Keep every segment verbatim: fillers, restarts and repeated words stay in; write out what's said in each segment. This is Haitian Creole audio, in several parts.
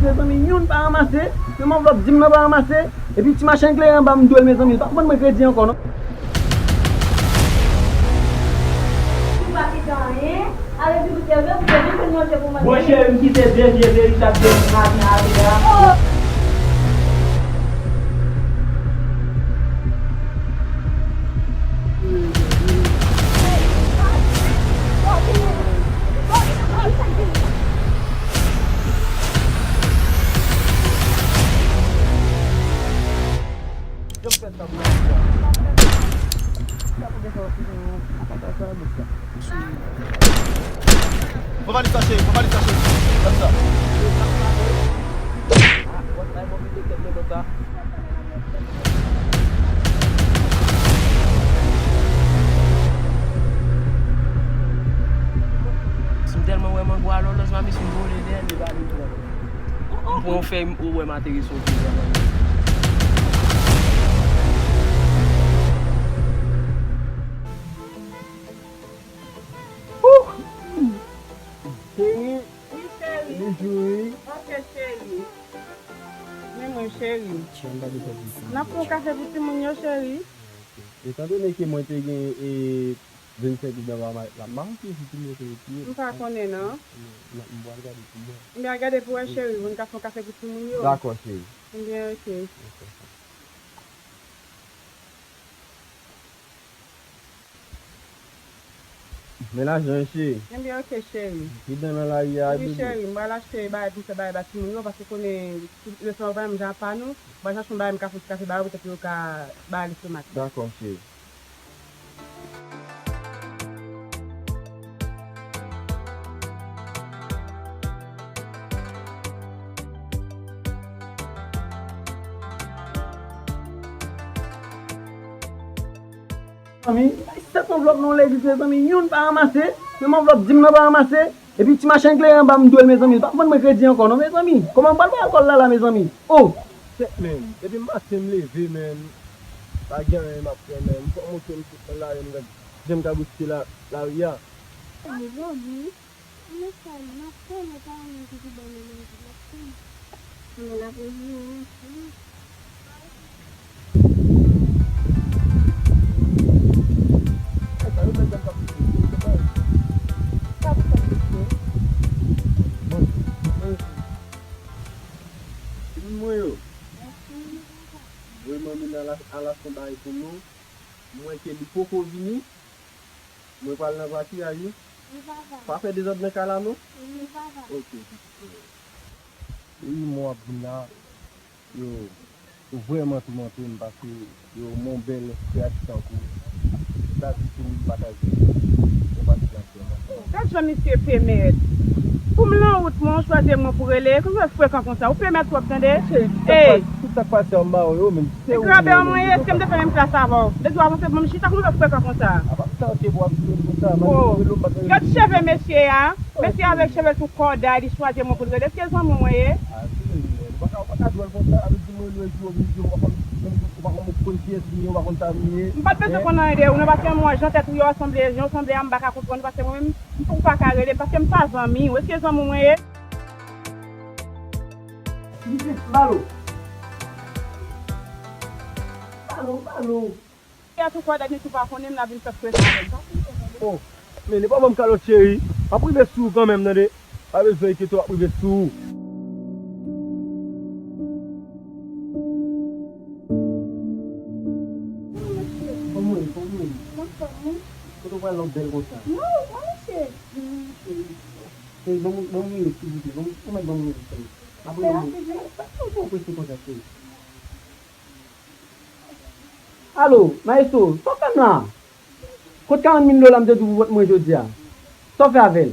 Mezanmi, youn pa ranmase, menm anvlòp di m nan pa ranmase, epi ti machin kleren anba m dwe l, mezanmi, li pa pran mwen kredi ankò, non. Ou pa kite anyen, ale di pou tèl, pou tèl, pou manje pou manje. Bon, cheri, m kite de vye veritab de maten a te a. Oh! Pran valiz sa, cheri, pran valiz sa, cheri. Gad sa. Si m tèlman wè mango a lòlòj, m ap vin vole dèyè l, li pa vin pran. M pran yon fèy, m wè m ateri sou yon pye. Cheri, wi, cheri. Li jouri. Ok, cheri. Men mwen, cheri. N ap fè yon kafe pou timoun yo, cheri. Etandone ke mwen te gen, e, vennsenk jou nan mama, la, m pa konn ki jou timoun yo te retire. M pa konnen, non. M, m, m pral gade pou mwen. M pral gade pou wè, cheri. Mwen ka fè yon kafe pou timoun yo. Dakò, cheri. Ebyen, ok. Ok. Men lajan, cheri. Ebyen, ok, cheri. Ki dan nan lari a, bebe? Wi, cheri, m pral achte bagay pou m fè bagay ba timoun yo, paske konnen, tout leson yo pa menm jan ak pa nou. M pral chache yon bagay m ka fouti kafe ba yo, poutèt yo ka bay lestomak. Dakò, cheri. Mezanmi, bay sèt anvlòp nan yon legliz, mezanmi, youn pa ranmase, menm anvlòp di m nan pa ranmase, epi ti machin kleren anba m dwe l, mezanmi, li pa pran mwen kredi ankò, non, mezanmi, kòman m pral bay alkòl la, la, mezanmi? Oh! Kèt, menm, depi maten m leve, menm, pa gen anyen m ap fè, menm, m pran moto m sot nan lari, m gad jan m ka boutike la, lari a. Mezanmi. Mwen sèl, m ap tann ou pa renmen ki pi bèl nan lavi, m ap tann. Mwen la pou jwe ansanm. Mwen yo. Mwen menm al achte yon bagay pou nou. Mwen ke li poko vini. Mwen pral nan patiraj wi. Wi, papa. Pa fè dezòd nan kay la non. Wi, papa. Ok. Wi, mwen ap vin la. Yo, yo vrèman toumante m paske yo, mon bèl frè a ki tankou sa di pou m pataje yon pati lavi an. Gad jan misye pemèt. Pou m lan wout mwen, ou chwazi mwen pou rele. Kòman w frekan konsa? Ou pemèt twòp, tande. Cheri, tout sa k pase an ba w yo, men se ou ki rele m. Grabè mwen ye, si m te fè menm klas avè w. Depi w avanse pou m chita, kòman w frekan konsa? A, pa tante pou w ap di m konsa, m ap rele w, m pa t rele w. Gad cheve mesye a. Mesye avèk cheve sou kòday, li chwazi mwen pou l rele. Èske zanmi w mwen ye? A, cheri, ou pa ka, ou pa ka jwèl konsa, avèk di mwen lè jou, vin di w, ou pa konn, ou pa konn kiyès m ye, ou pa konn sa m ye. M pa t bezwen konn anyen de ou non, paske m wè jan tèt ou yo sanble, jan w sanble a, m pa ka konprann, paske mwen menm, m tou pa ka rele, paske m pa zanmi w. Èske zanmi w mwen ye? Balo. Balo, balo. Kè tou fò dènye tou pa konnen m la vin fè frekan avè l. Oh, men li pa ban m kalòt cheri. M ap rive sou ou kanmenm, tande. Pa bezwen enkyete w, m ap rive sou ou. Kòman w ye? Kòman w ye? Mwen fò, mwen. Kote w pral nan bèl konsa? Non, mwen mesye. Cheri, ban m, ban m yon minit, silvouplè. Ban m, ou mèt ban m yon minit, cheri. M ap rele w. Pa, pa, pa prese konsa, cheri. Alo, Maestro, sa w fè m la? Kot karant mil dola m te di w pou pot mwen jodi a? Sa w fè avè l?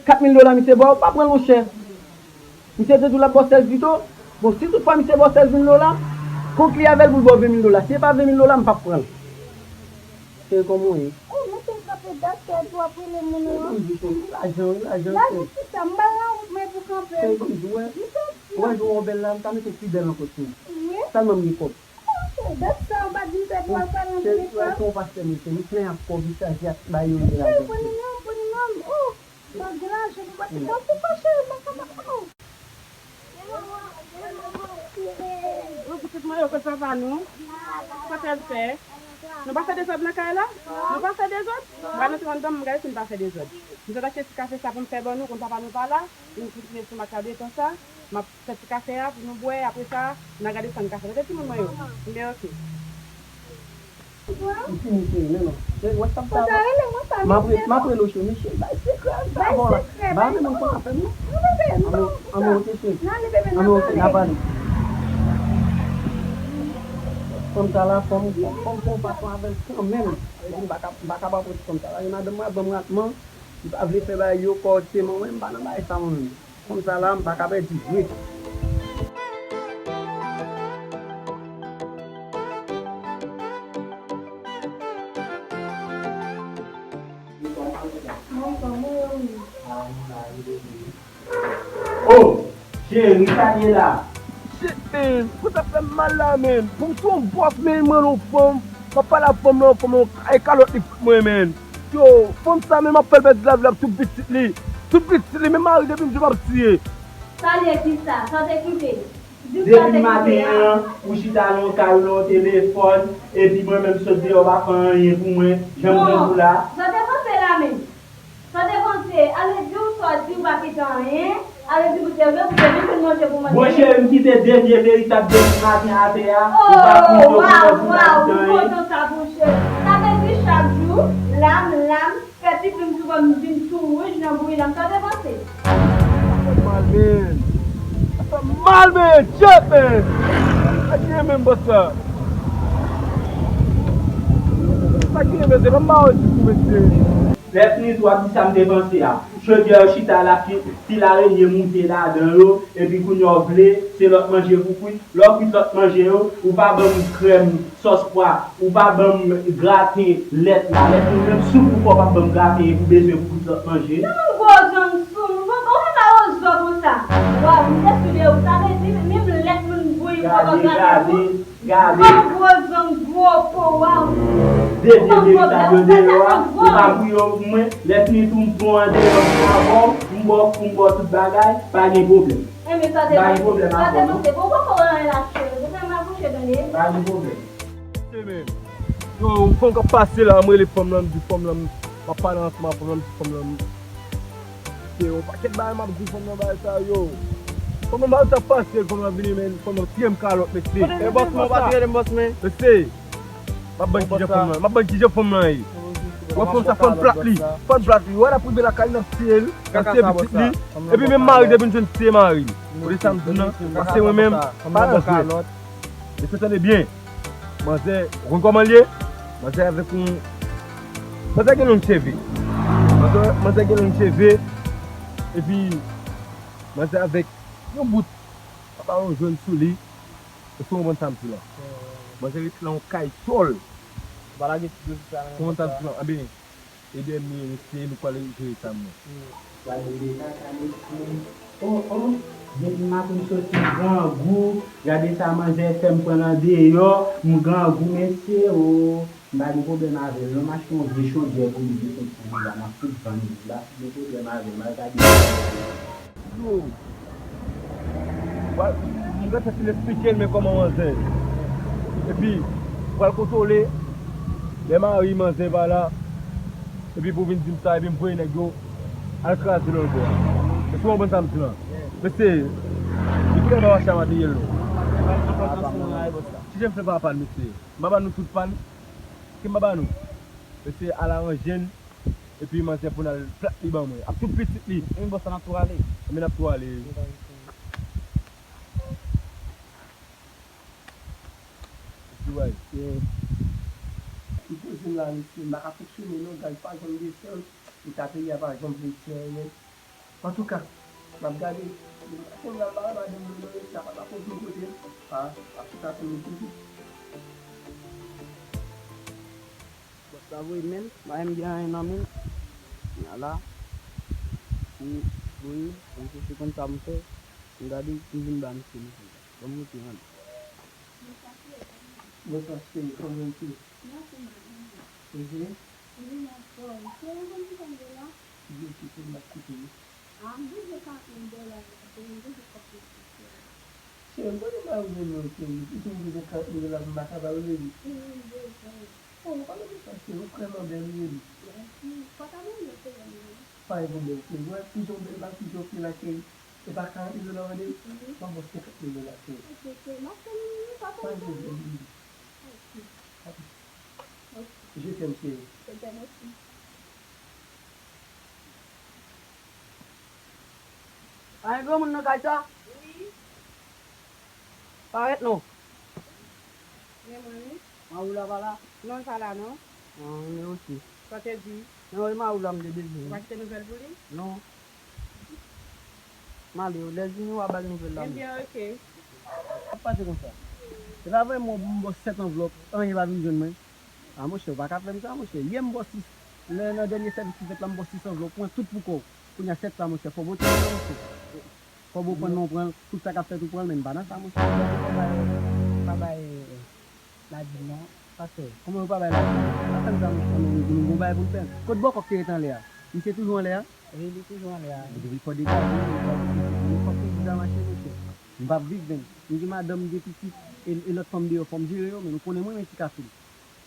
Kat mil dola misye ba w, pa pran l monchè. Misye te di w l ap ba w sèz pito. Bon, si toutfwa misye ba w sèz mil dola, konkli avè l pou l ba w ven mil dola. Si se pa ven mil dola, m p ap pran l. Cheri, kòman w ye? Oh, mesye, m frape dat kè tou ap rele moun ou an. Cheri, lajan, wi, lajan, cheri. Lajan kisa? M ba l nan wout mwen pou kanpe. Cheri, ban m di w, wè. Ou wè jan w bèl la, m ka mete pi bèl ankò sou ou. Wi. Sèlman m gen kòb. Oh, cheri, dat sa, ou pa di m se pou al pale anpil fwa. Cheri, ou wè se yon pastè, mesye, li plen ak kòb, li chaje ak bagay yo, li gen lajan. Cheri, pran nimewo m, pran nimewo m. Oh, m pa gen lajan pou pase. Bon, poukwa, cheri, m pa kapab, oh. Ou pitit mwen yo, kot papa nou? Kote l fè? Nou pa fè dezòd nan kay la? Nou pa fè dezòd? M pral antre anndan, m gade si m pa fè dezòd. M sot achte ti kafe sa pou m fè ban nou, konn papa nou pa la, pou nou kontinye sou makabe tan sa. M ap fè ti kafe a pou nou bwè, apre sa, n a gade sa n ka fè. Tande timoun mwen yo? Enben, oke. M fini cheri, men non. Cheri, wè sa m ta. M ap re-, m ap rele w cheri, men cheri, bay sekrè, bay sekrè, bay sekrè. Ba men moun konn afè m non. Anmwe, anmwe, oke cheri. Anmwe, oke, n a pale. Fanm sa la, fò m, fò m, fò m fè yon fason avè l kanmenm. Epi m pa ka, m pa ka pa pran ti fanm sa la. E madanm mwen ap ban m ratman, li pa vle fè bagay yo kòrèkteman, mwen m pa nan bagay sa mwen menm. Fanm sa la, m pa ka pèdi vre. Oh, cheri, sa ye la? Shit, man, pou sa fè m mal la, man. Pou m se yon bòs, man, mwen yon fanm. M ap pale ak fanm nan, fanm nan, e kalòt li fout mwen, man. Yo, fanm sa menm ap fè l pèdi lavi l ap sou pitit li. Sou pitit li, men mari depi m di w m ap tiye. Sa l ye kisa? Sa w te kite? Di m sa w te kite a. Depi maten an, ou chita nan yon kay ou nan yon telefòn, epi mwen menm sot deyò pa fè anyen pou mwen, jan m grangou la. Bon, sa w te panse la menm? Sa w te panse? Ale di w sa w di, ou pa kite anyen. Ale di pou te vle, pou te vin jwenn manje pou manje. Bon, cheri, m kite dènye veritab depi maten atè a. Ou pa koute, ou pa koute, ou pa koute anyen. Oh, waw, waw, m kontan sa pou w, cheri. Sa vle di chak jou, lam, lam, fè ti plim sou kò m, vin tou wouj nan bouyi lam. Sa w te panse? Sa fè m mal, man. Sa fè m mal, man. Shit, man. Sa ki gen menm bòs la? Sa ki gen, mesye? Ban m ba w ti kou, mesye. Lè fini tou, w ap di sa m te panse a. Chodyè yo chita la, fi, fil arenye moute ladan yo, epi kounye a w vle, se lòt manje pou kwit. Lè w kwit lòt manje yo, ou pa ban m krèm, sòs pwa, ou pa ban m graten lèt la. Lèt nou menm, si w pou fè, w p ap ban m graten, epi w bezwen kwit lòt manje. Nan yon gwo zong sou m, bon, bon, pa gwo zò konsa. Waw, m te sou de ou, sa vle di, menm lèt moun bouyi, w p ap graten tou. Gade, gade. Gwo, gwo zong, gwo po, waw. De vye veritab yo deyò a, ou pa priye yo pou mwen, lè fini tou m pran an deyò m avè w, m ba w, m ba w tout bagay, pa gen pwoblèm. Enben, sa te panse, sa te panse. Bon, poko anyen la, cheri. Pou fè m akouche, tande. Pa gen pwoblèm. Yo, yon fanm k ap pase la, m rele fanm lan, m di fanm lan, m ap pale ansanm ak fanm lan, m di fanm lan, se yon pakèt bagay m ap di fanm nan, bagay sa yo. Fanm nan, bagay sa ap pase, fanm nan vini, men fanm nan tiye m kalòt, mesye. E bòs mwen, w pa tiye m, bòs mwen. Mesye, m ap ban n kije fanm nan, m ap ban n kije fanm nan ye. Wè fanm sa, fò n plat li, fò n plat li. Wè l ap rive lakay li, n ap tiye l, n ap tiye pitit li. Epi menm mari depi n jwenn tiye mari l. Ou de sa m di w nan, pase mwen menm, pa nan jwèt. Mesye, tande byen. Manzè, ou konn kòman l ye? Manzè avèk yon, manzè gen long cheve. Manzè, manzè gen long cheve. Epi, manzè avèk yon bout pantalon jòn sou li. Èske w konprann sa m di w la? Manzè rete nan yon kay tòl. Ou pa lage ti dosye sa nan men sa. Konprann sa m di w la? Anben, Edèmi, mesye, nou pral jere sa, mwen. Gade dega sa, mesye. Oh, oh. Depi maten m soti grangou. Gade sa manzè fè m pran nan deyò. M grangou, mesye, oh. M pa gen pwoblèm avè l, non. M achte yon vye chodyè pou li, vye soti la. M ap fout vann li. M pa gen pwoblèm avè l. M al gade. Yo, pral, m gentan fin esplike l, men kòman manzè ye. Epi, pral kontwole, lè mari manzè pa la, epi pou vin di m sa, epi m voye nèg yo al kraze lòt bò a. Èske w konprann sa m di w lan? Mesye, li kilè n ap achte materyèl nou? Ki jan m fè pa pa n, mesye? M pa ba nou tout pa n? Ke m pa ba nou? Mesye, al aranje n. Epi manzè pou n al plat li ban mwen. Ak tout pitit li. Enben bòs la n ap tou ale. Enben n ap tou ale. Wi. M poze m la, mesye, m pa ka fonksyone non, guys, pa janm desann. Eta peyi a pa janm vle di anyen. Antouka, m ap gade, depi maten m la m pa wè madanm mwen non, mesye, apa pa poze m kote m. Pa, pa chita tann li toujou. Bòs la voye men l, m pa menm gen anyen nan men l. Kounye a la, si voye, m chèche konn sa m fè, m gade, m vin ba misye mesaj la. Ban m moute ann. Bonswa, cheri, kòman w ye? Oke. Wi, m anfòm. Cheri, ou konn kisa m gen la? Di m kisa m ap koute. Ah, m bezwen kat mil dola, m bezwen kòb pou m fè. Cheri, m konnen m pa bezwen non, cheri. Pitit m bezwen karant mil dola, m pa ka ba w, baby. Wi, m bezwen. Oh, ou pa bezwen sa, cheri. Ou vrèman bèl, wi, baby. Mèsi. Fò ta ban m yon seyòm nan. Pa gen pwoblèm, cheri. Wè, kijan w bèl la, kijan w fè la, cheri. E pa karant mil dola w mande? Wi. M ap ba w senkant mil dola, cheri. Ok, cheri. M ap tann li, wi, papa. Pa gen pwoblèm, baby. Ok. Ok. Je t'aime, cheri. Je t'aime aussi. Pa gen granmoun nan kay sa? Wi. Parèt non. Gen mwen, wi. Mari w la pa la? Non, l pa la, non. Ah, men ok. Sa w te di? Men wi, mari w la m te bezwen. Ou pa kite nouvèl pou li? Non. M ale, lè l vini, w a ba l nouvèl la. Ebyen, ok. Sa k pase konsa? E pa vre, mwen, m ba w sèt anvlòp, anyen pa vin jwenn mwen. A, monchè, ou pa ka fè m sa, monchè. Yè, m ba w sis. Nan, nan dènye sèvis ki fèt la, m ba w sis anvlòp, ou pran tout pou kò w. Kounye a, sèt sa, monchè, fò w retire l, monchè. Fò w pran non, pran l, tout sa k ap fèt, ou pran l, men m pa nan sa, monchè. Ou pa bay, ou pa bay Nadine non, pastè. Kòman ou pa bay Nadine? Pa fè m sa, monchè, nou, nou gon bagay pou n fè. Kot bòkò k te ret anlè a? Misye toujou anlè a? Wi, li toujou anlè a. Li fò degaje, li fò degaje, li fò degaje, monchè. M p ap viv menm. M gen madanm, m gen pitit, e, e lòt fanm deyò, fò m jere yo, men nou konnen mwen, men ti kafou.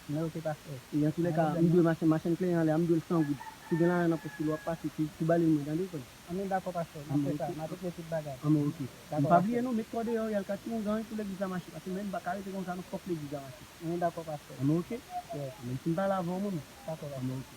Men ok, pastè. E antoulèka, m dwe machann, machann kleren anlè a, m dwe l san goud. Si w gen lajan nan pòch ou, w ap pase, tou, tou ba li l mwen, tande, frè m? Anben, dakò, pastè. M ap fè sa. M ap regle tout bagay. Anben, ok. Dakò, pastè. M pa bliye non, met kò deyò, y al ka tiye yon gran ri pou legliz la mache. Paske menm m pa ka rete konsa non, fòk legliz la mache. Anben, dakò, pastè. Anben, ok. Yes. Anben, si m pale avè w, mwen. Dakò, pastè. Anben, ok.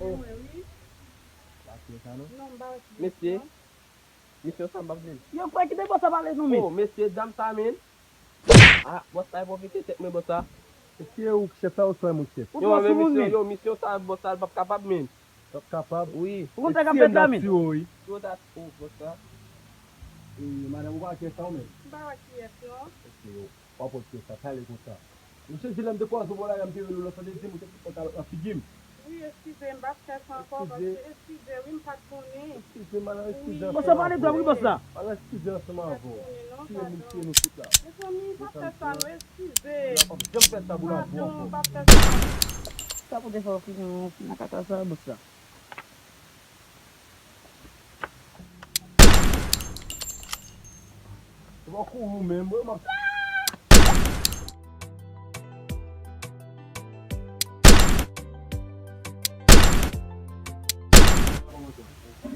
Oh. Mesye, misyon sa m p ap vle. Yo, frè, kite bòs sa pale nou, men. Oh, mesye, dam sa, men. Ah, bòs la pwofite tèt mwen, bòs la. Èske ou chèf la oswa yon lòt chèf? Ou twò sou moun, men. Yo, misyon sa, bòs la, l p ap kapab, men. P ap kapab? Wi. Ou konn sa k ap fèt la, men? Yo dat, oh, bòs la. E, madanm, ou pa wè kiyès sa, ou menm? M pa wè kiyès, non. Èske yo, w ap wè kiyès sa, pale konsa. Ou sezi lè m te kwaze w bò la, m te rele w lòt fwa, te di m ou te fout pòt la nan figi m. Wi, eskize, m p ap fè sa ankò, paske eskize, wi, m pa t konnen. Eskize, madanm, eskize. Wi. Bòs la pale dwòb, wi, bòs la. Al eskize ansanm avè w. Tiye moun, tiye nou tout la. Mezanmi, pa fè sa non, eskize. Padon, pa fè sa. Sa pou te fè w fini nan kaka sa, bòs la. Ou pa kouri ou menm, bro, m ap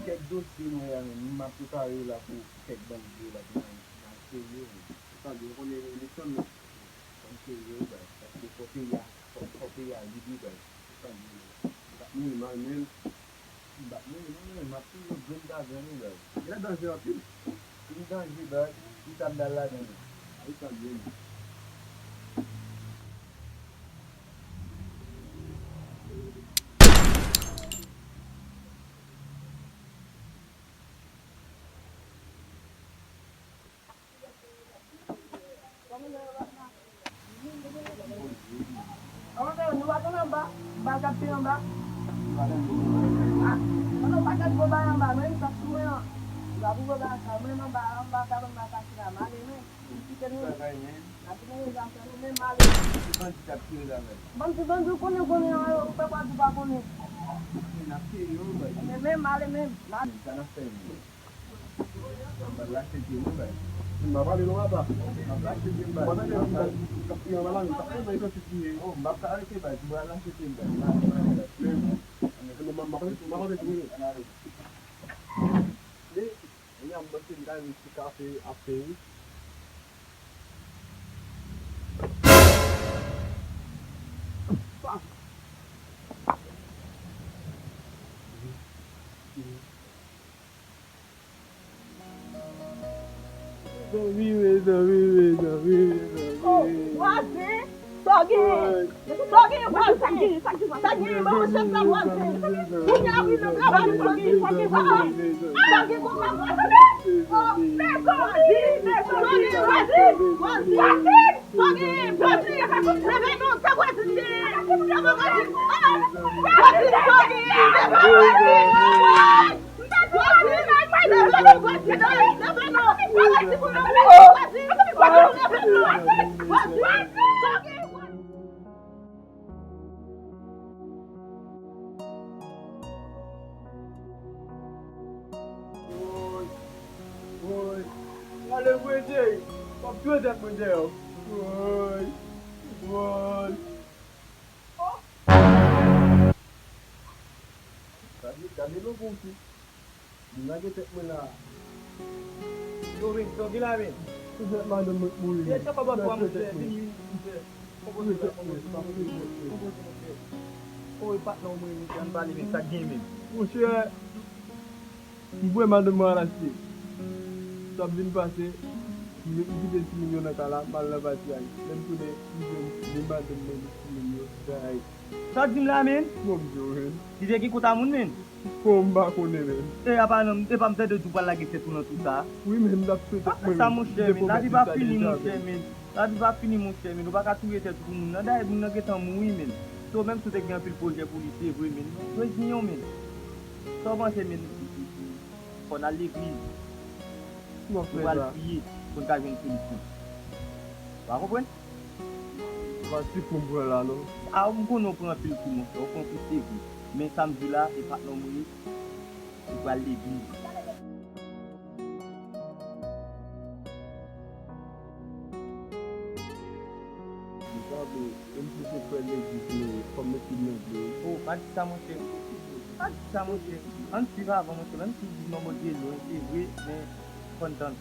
Kèk dosye mwen la menm, m ap prepare yo la pou kèk bann vye la pou n al, n al serye yo menm. Sa di, ou konnen eleksyon nan. Fò n serye wi, baz, paske fò peyi a, fò, fò peyi a libre, baz. Se sa m di w la. M p ap mouri mal menm. M p ap mouri non, men m ap toujou grenn gagan wi, baz. Gen danje anpil. Vin danje, baz. M t ap dal ladan l. A wi, sa l ye menm. Kòmandan, nou pa konn anba? Bal k ap tire anba? Ah, pandan w pa gad gwo bagay anba, men sa sou mwen an. Ou pa pou gwo bagay sa, men anba, anba kabann mwen pase la, m ale, men. Kite nou. Travay, men. N ap mete zam sa nou, men m ale. Se bandi k ap tire la, men. Bandi, bandi, ou konnen, ou konnen, ou pèp la di ou pa konnen. N ap tire yo, men. Men, men m ale, men. M ale. Sa n ap fè, men. M ap lache pye m wi, baz. M pa pale non, papa. M ap lache pye m, baz. Pandan ke m ap, k ap kriye anba la, m ap pale nan idantifye. Oh, m ap ka rete, baz. M pral lache pye m, baz. M ap pale, baz. Men, men, m ap, m ap, m ap rete wi. Ann ale. Men, kounye a m panse m ta jwenn ti kafe ap fè wi. Mezanmi, mezanmi, mezanmi, mezanmi. Oh, vwazen! Sa w genyen? Sa w genyen, vwazen? Sa w genyen? Sa w genyen? Ban mwen chèf la, vwazen. Kounye a, wi, nan travay, sa w genyen? Sa w genyen, vwazen? Sa w genyen, vwazen? Oh, mezanmi, mezanmi, vwazen, vwazen. Sa w genyen, vwazen? Leve non, sa vwazen genyen? Sa vwazen? Ah, vwazen, sa w genyen? Leve non, vwazen. Vwazen, leve non, vwazen. Vwazen, leve non, vwazen. Vwazen, leve non. Woy, woy. Gade mwen, Jay. W ap tire tèt mwen dèyè. Woy, woy. Gade, gade lòk ou fi. Vin lage tèt mwen la. Yo, men, sa w gen la, men. Poutèt madanm mwen k mouri, men. Sa kòb an twa, monchè, vin, vin, monchè. Konpoze la, konpoze, konpoze, konpoze, monchè. Oy, patnè w mwen, monchè, ann pale, men, sa k gen, men. Monchè, m voye madanm mwen al achte. Sa ap vin pase, m kite timoun yo nan kay la, m al nan pati a. Lè m tounen, m jwenn li, madanm mwen, li, timoun yo, gay. Sa w di m la, men? Bon, m di w, men. Li te gen kont a moun, men. Kòman m pa konnen, men? E apa non, e pa m tande w di w pral lage tèt ou nan tou sa? Wi, men m t ap touye tèt mwen, men. Sa, monchè, men. Lavi pa fini, monchè, men. Lavi pa fini, monchè, men. Ou pa ka touye tèt ou pou moun nan. Dayè, moun nan gentan mouri, men. So, menm si w te gen anpil pwojè pou li, se vre, men. Rezine w, men. Sa w panse, men? Fò n al legliz. Nou pral priye pou n ka jwenn solisyon. Ou pa konprann? Pa ti kou m pran la, non. A, m konnen w pran anpil kou, monchè. Ou pran kou, se vre. Men sa m di la, e patnè w mwen ye. Ou pral legliz. Ou pa vle, menm si se frè legliz nou ye, kòm nou fin nan vle. O, pa di sa, monchè. Pa di sa, monchè. Ann swiv avan, monchè. Menm si w di non, Bondye lwen, se vre, men fò n tann.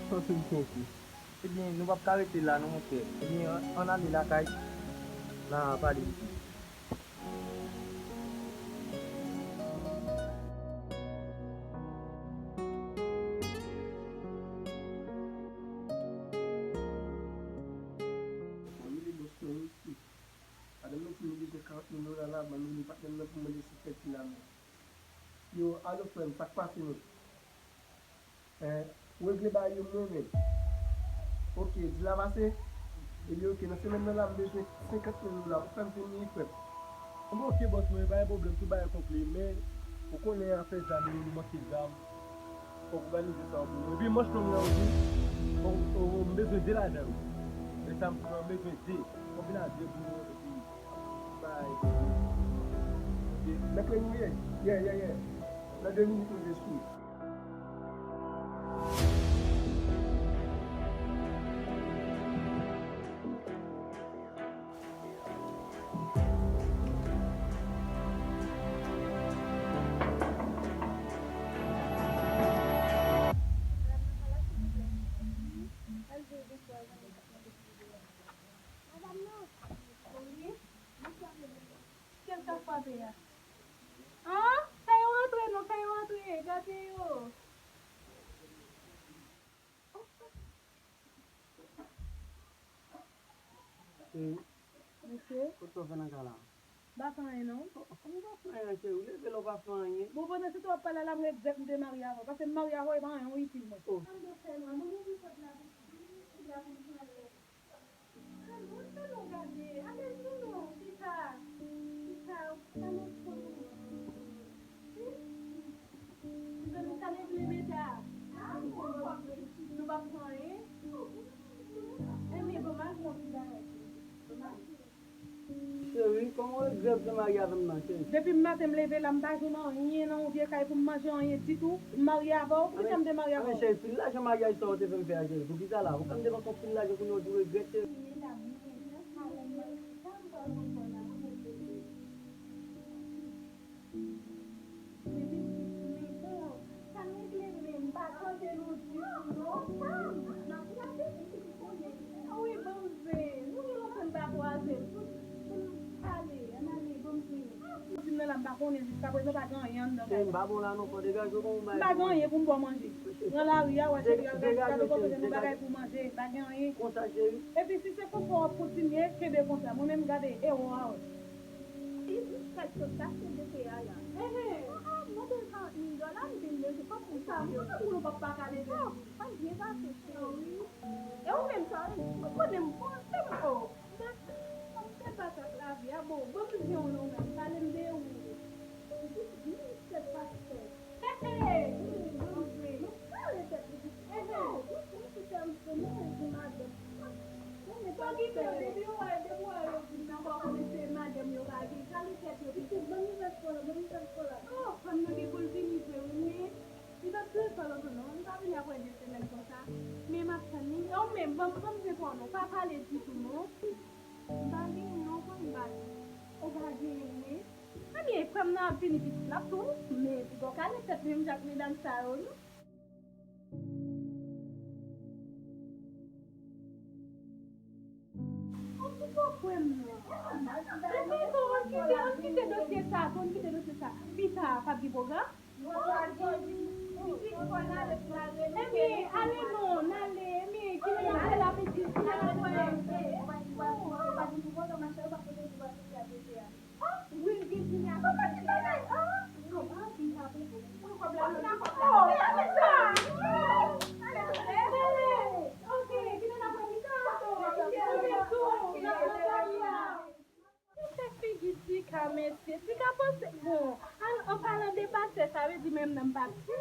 Sa se yon konkou. Ebyen, nou p ap ka rete la non, monchè. Ebyen, ann, ann ale lakay. N a pale isit. Madanm nan di m li bezwen karant mil dola la, ban m rele patnè m nan pou mande si l fè ti la, men. Yo, alo frè m, sa k pase, men? Hein, ou regle bagay yo mwen menm. Ok, di la pase. Ebyen ok, nan semèn nan la m bezwen senkant mil dola pou fè m vini frè m. Bon, ok bòs mwen, pa gen pwoblèm, tout bagay konplè, men ou konnen afè zam yo, nou manke zam. Fòk òganize sa pou nou. Epi manch long nan osi, bon, m bezwen de ladan yo. Men sa m pran, m bezwen de. Fòk vin a de pou nou, epi bay. Ok, mèkredi nou ye? Yeah, yeah, yeah. Nan de minit nou rive sou. Madanm nan. Wi. Kiyès k ap frape a? An? Fè yo rantre non, fè yo rantre, gade yo. Cheri. Mesye. Kot sa w fè nan kay la? M pa fè anyen non. Kòman w pa fè anyen, cheri? Leve la, w pa fè anyen. Bon, pandan se tan w ap pale la, m regrèt m te marye avè w. Paske m marye avè w, e pa anyen w itil mwen. Oh. An do fè nwa, mwen ouvri pòt la pou, pou, pou, pou, pou, pou, pou, Kalm, kalm, gade. Ale, vini non, chita. Chita, kalme kò w. Wi. Mezanmi, sa regle meta. Nou p ap pran anyen. Enben, bon, m al pran yon ti bagay. Cheri, kòman w regrèt w te marye avè m nan, cheri? Depi maten m leve la, m pa jwenn anyen nan yon vye kay pou m manje, anyen ditou. M marye avè w, poukisa m te marye avè w? Anben, cheri, pil lajan maryaj sa w te fè m fè a, cheri. Poukisa la? Ou fè m depanse yon pil lajan, kounye a w di w regrèt, cheri. Sa regle, men bon, sa regle, men m pa tande nou ditou non. Sa m ap gade pitit ou konnen. Wi, ban m zen. Nou gen lontan n pa kwaze. Pou, pou n ale, ann ale, ban m zen. Ou di m nan la, m pa Konnen jiskaprezan pa gen anyen anndan kay la. M pa bon la non, fò degaje w ban m yon bagay pou manje. M pa gen anyen pou m ba w manje. Nan lari a, w a cheri al gade, gade w poze nou bagay pou manje, pa gen anyen. Konsa, cheri. Epi si se konsa w ap kontinye, kenbe konsa. Mwen menm, gade, e w a wè. Li jis fè sot sa se de pe a la. Ehe. Ah, ah, mande l karant mil dola, m vin manje, pa pou sa. Mwen pa pou nou papa ka leve. Pa byen pase, cheri. E ou menm sa, ou konnen m bon, se m, oh. Sa, sa m fè bat ak lavi a, bon, bon, m di yon non menm, pale m de ou. Jis di m se pastè. Hey, hey, nou kale tèt li. Hey, hey, nou kite m fè nou di madanm. Bon, men pastè. Depi yo wè, depi yo wè yo vin nan bò kote se madanm yo pa gen, kale tèt yo pito. Ban m nouvèl fò la, ban m nouvèl fò la. Oh, fanm nan gen pou l vini vre, wi, men. Li pa t dwe fè lòt non, li pa vini apre de semèn konsa. Men m ap tann li. Ou menm, ban m, ban m zen pa w non, pa pale ditou non. M pa genyen non, fanmi, m pa gen. Ou pa genyen, men. Ebyen, frè m nan ap vini pitit la tou, men piga w kale tèt menm jan ak medam sa yo, non. Ou ki fò frè m nan? Ou konn sa, ann kite, ann kite dosye sa, ann kite dosye sa. Pita, p ap gen pwogram? Ebyen, ale non, n ale, ebyen, kilè n ap fè la, pitit, kilè n ap fè? Ki fè figi Tika, mesye? Tika panse, bon, an, an palan de pastè, sa vle di menm nan m pati.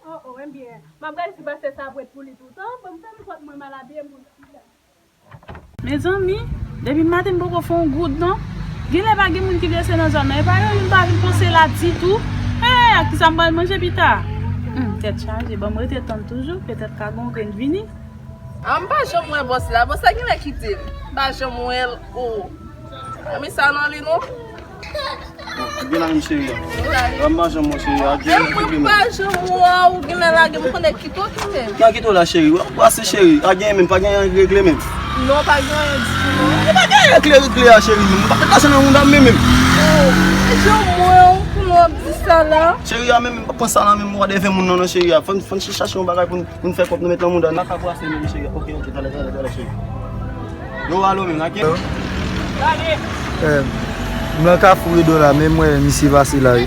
Oh, oh, ebyen, m ap gade si pastè sa ap ret pou li toutan. Bon, m fèmen pòt mwen, m al abiye m pou Tika. Mezanmi, depi maten m poko fè yon goud non. Genlè pa gen moun ki blese nan zòn nan. E pa yo youn pa vin panse la ditou. Eh, ak kisa m pral manje pita? Hmm, tèt chaje, ban m rete tann toujou, petèt ka gen yon grenn vini. Ah, m pa janm wè bòs la. Bòs la genlè kite l. M pa janm wè l. Oh. Mami sa nan li non. Ou gen la menm cheri a. Ou la, m pa janm wè cheri a. Gen lè ki gen menm. M pa janm wè ou gen lè lage m konnen kite w kite. Ki a kite w la cheri? Ou ap brase cheri. Pa gen menm, pa gen anyen regle menm. Non, pa gen anyen ditou non. E pa gen anyen regle regle a cheri menm. M pa met lajan nan mouda m menm menm. Oh, jan m wè w, kounye w ap di sa la. Cheri a menm, m pa pran sa la menm, m pa devyen moun nan non cheri a. Fò n, fò n chache yon bagay pou n Moun fè kòb nou met nan mouda nou. Pa ka brase menm cheri. Ok, ok, talè, talè, talè cheri. Yo alo menm, ok? Eh, m nan Kafou Edo la, men m wè misye pase la wi.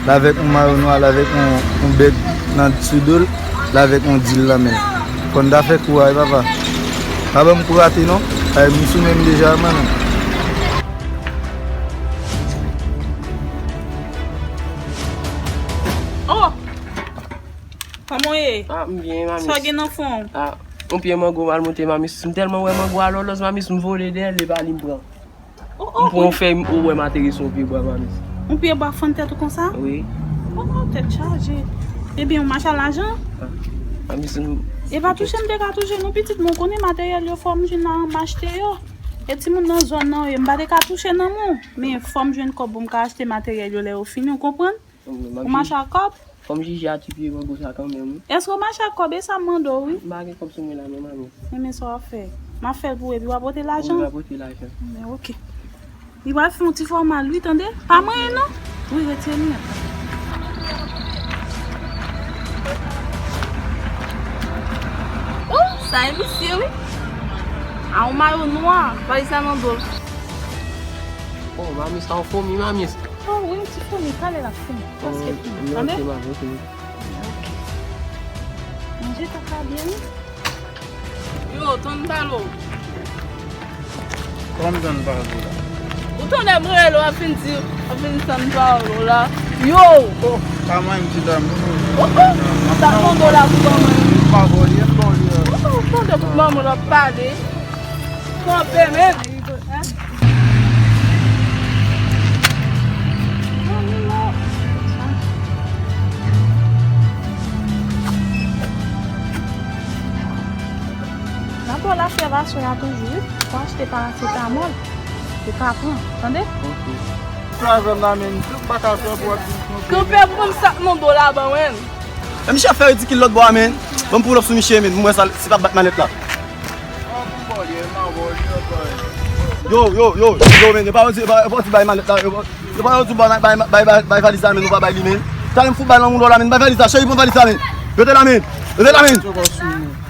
L avèk yon mayo nwa, l avèk yon, yon bèg nan sou do l, l avèk yon dil nan men l. Fò n ta fè kou a wi papa. Pa ban m kou rate non. Ay, m sou men m deja man. Oh! Kòman w ye? Ah, m byen, mamis. Sa w gen nan fon w? Ah, yon pye mango m al monte, mamis. M tèlman wè mango a lòlòz, mamis, m vole dèyè l, e pa li m pran. Oh, oh, m pran yon fèy, m, ou wè m ateri sou yon pye bwa, mamis. Yon pye bwa fann tèt ou konsa? Wi. Oh, oh, tèt chaje. Ebyen, w mache a lajan? Ah, mamis, m... E pa touche m te ka touche non, pitit, men w konnen materyèl yo fò m jwenn nan m achte yo. E timoun nan zòn nan yo, m pa te ka touche nan men w. Men fò m jwenn kòb pou m ka achte materyèl yo lè yo fini, w konprann? Ou mache ak kòb? Fò m jije a ti pye mango sa kanmenm wi. Èske w mache ak kòb? E sa m mande w wi. M pa gen kòb sou mwen la non, manmi. Enben sa w ap fè? M ap fè l pou ou epi w ap pote lajan? Wi, m ap pote lajan. Enben, ok. Li pral fè yon ti fè w mal wi, tande? Pa manyen non. Wi, retire linèt la. Oh, sa e misye wi. A yon mayo nwa, valiz la nan do l. Oh, manmi, sa yon fomi, manmi. Oh, wi, yon ti fomi, talè l ap fini. Prèske fini. Tande? Ok, manmi, ok. Ok. Manje ta ka byen, wi. Yo, tann pale w. Kòman tann pale w la? Ou tande m rele w, w ap fin di, w ap fin tann pale w la. Yo! Oh, pa mwen, m di dam. Oh, oh! Sa konn do la pou ban mwen. M pa vòlè, m vòlè. Oh, oh, tande pou ban mwen, w ap pale. Kanpe, men. Nan bò lafyèv aswè a toujou wi. Fò achte parasetamòl. Ou ka pran, tande? Ok. Pran avè m la, men, tout bagay fè pou ap di. Kanpe pou m sak nan do la ban mwen. E misye ap fè ridikil lòt bò a, men. Ban m pull up sou misye, men. M wè sa, si l ap bat manèt la. Yo, yo, yo, yo, men, yo pa yon ti, yo pa yon ti bay malèt la, yo pa, yo pa yon ti bay, bay, bay, bay, bay valiz la, men, nou pa bay li, men. Talè m fout bay nan moun la, men, bay valiz la, cheri, pran valiz la, men. Rete la, men. Rete la, men.